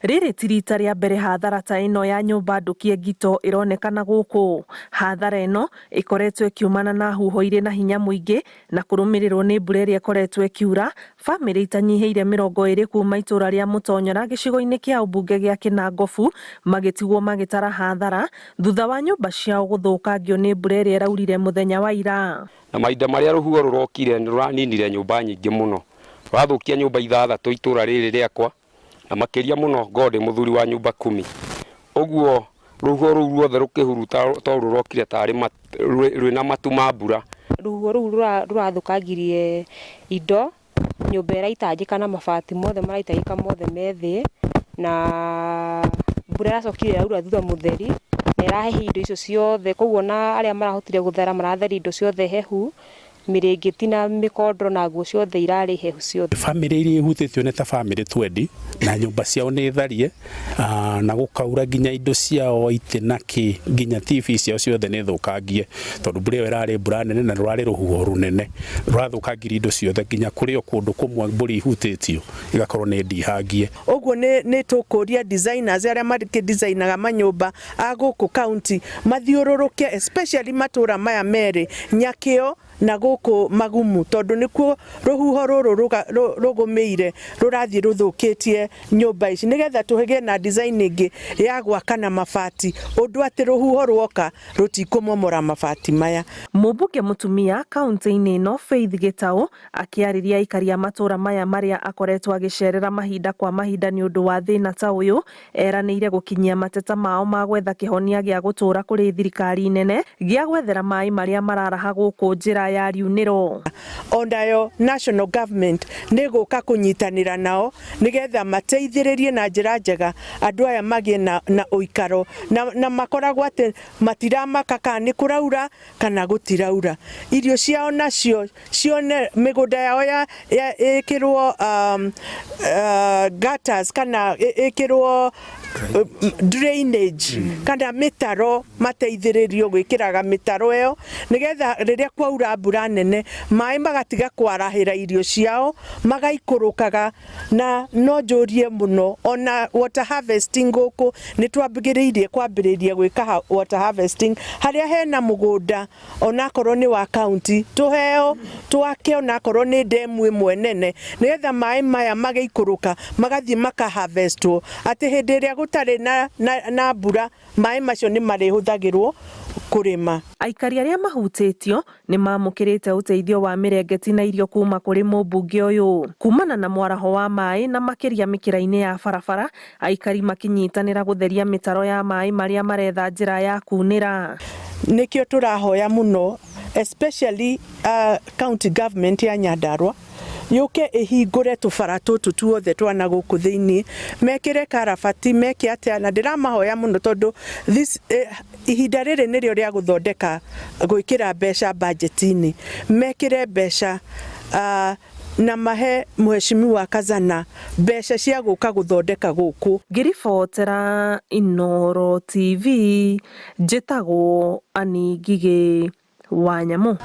Rĩrĩ ti rita rĩa mbere hathara ta ĩno ya nyũmba ndũkie ngito ĩronekana gũkũ. Hathara ĩno ĩkoretwo ĩkiumana na huho irĩ na hinya mũingĩ na kũrũmĩrĩrwo nĩ mbura ĩrĩa ĩkoretwo ĩkiura. Bamĩrĩ itanyihĩire 20 kuma itũra rĩa Mũtonyora gĩcigo-inĩ kĩa ũmbunge gĩa Kĩnangobu magĩtigwo magĩtara hathara thutha wa nyũmba ciao gũthũkangio nĩ mbura ĩrĩa ĩraurire mũthenya wa ira. Na mahinda marĩa rũhuho rũrokire nĩ rũraninire nyũmba nyingĩ mũno, rũrathũkia nyũmba ithathatũ itũra rĩrĩ rĩakwa, na makĩria mũno ngorwo ndĩ mũthuri wa nyũmba kumi. Ũguo rũhuho rũu ruothe rũkĩhuruta tondũ rũrokire tarĩ rwĩna matu ma mbura. Rũhuho rũu rũrathũkangirie indo, nyũmba ĩraitangĩka na mabati mothe maraitangĩka mothe me thĩ, na mbura ĩracokire ĩraura thutha mũtheri na ĩrahehia indo icio ciothe, koguo ona arĩa marahotire gũthara maratheria indo ciothe hehu, mĩrĩngĩti na mĩkondoro na nguo ciothe irarĩ hehu ciothe. Bamĩrĩ iria ihutĩtio nĩ ta bamĩrĩ 20 na nyũmba ciao nĩ tharie na gũkaura nginya indo ciao itĩ na kĩ nginya TV ciao ciothe nĩ thũkangie tondũ mbura ĩyo ĩrarĩ mbura nene na rũrarĩ rũhuho rũnene rũrathũkangirie indo ciothe nginya kũrĩ o kũndũ kũmwe mbũri ihutĩtio igakorwo nĩ ndihangie. Ũguo nĩ tũkũria designers arĩa makĩdesignaga manyũmba a gũkũ county mathiũrũrũke, especially matũra maya merĩ, Nyakĩo na gũkũ Magumu, tondũ nĩkuo rũhuho rũrũ rũgũmĩire rũrathiĩ rũthũkĩtie nyũmba ici, nĩgetha tũgĩe na design ĩngĩ ya gwaka na mabati, ũndũ atĩ rũhuho rwoka rũtikũmomora mabati maya. Mũmbunge mũtumia kaunti-inĩ ĩno Faith Gĩtaũ akĩarĩria aikari a matũra maya marĩa akoretwo agĩcerera mahinda kwa mahinda nĩ ũndũ wa thĩna ta ũyũ, eranĩire gũkinyia mateta mao ma gwetha kĩhonia gĩa gũtũra kũrĩ thirikari nene gĩa gwethera maĩ marĩa mararaha gũkũ njĩra ya riunĩro. Onayo national government nĩ gũka kũnyitanĩra nao nĩgetha mateithĩrĩrie na njĩra njega andũ aya magĩe na ũikaro na makoragwo atĩ matiramaka kana nĩ kũraura kana gũtiraura. Irio ciao nacio cione mĩgũnda yao ya ĩkĩrwo gutters kana ĩkĩrwo drainage kana mĩtaro, mateithĩrĩrio gwĩkĩraga mĩtaro ĩyo nĩgetha rĩrĩa kwaura mbura nene maĩ magatiga kwarahĩra irio ciao magaikũrũkaga. Na no njũrie mũno ona water harvesting gũkũ nĩ twambĩrĩirie kwambĩrĩria gwĩka water harvesting harĩa hena mũgũnda, onakorwo nĩ wa county, tũheo twake onakorwo nĩ ndemu ĩmwe nene, nĩgetha maĩ maya magĩikũrũka magathiĩ maka harvestwo, atĩ hĩndĩ ĩrĩa gũtarĩ na mbura maĩ macio nĩ marĩhũthagĩrwo kũrĩma. Aikari arĩa mahutĩtio nĩ mamũkĩrĩte ũteithio wa mĩrengeti na irio kuma kũrĩ mũmbunge ũyũ kumana na mwaraho wa maĩ, na makĩria mĩkĩra-inĩ ya barabara, aikari makĩnyitanĩra gũtheria mĩtaro ya maĩ marĩa maretha njĩra ya kunĩra. Nĩkĩo tũrahoya mũno, especially county government ya Nyandarua yũke ĩhingũre tũbara tũtũ tuothe twana gũkũ thĩinĩ, mekĩre karabati, meke atĩa. Na ndĩramahoya mũno tondũ this ihinda rĩrĩ nĩrĩo rĩa gũthondeka, gwĩkĩra mbeca budget-inĩ, mekĩre mbeca na mahe Mheshimiwa Kazana mbeca cia gũka gũthondeka gũkũ. Ngĩribotera Inooro TV, njĩtagwo Annie Ngigĩ wa Nyamũ.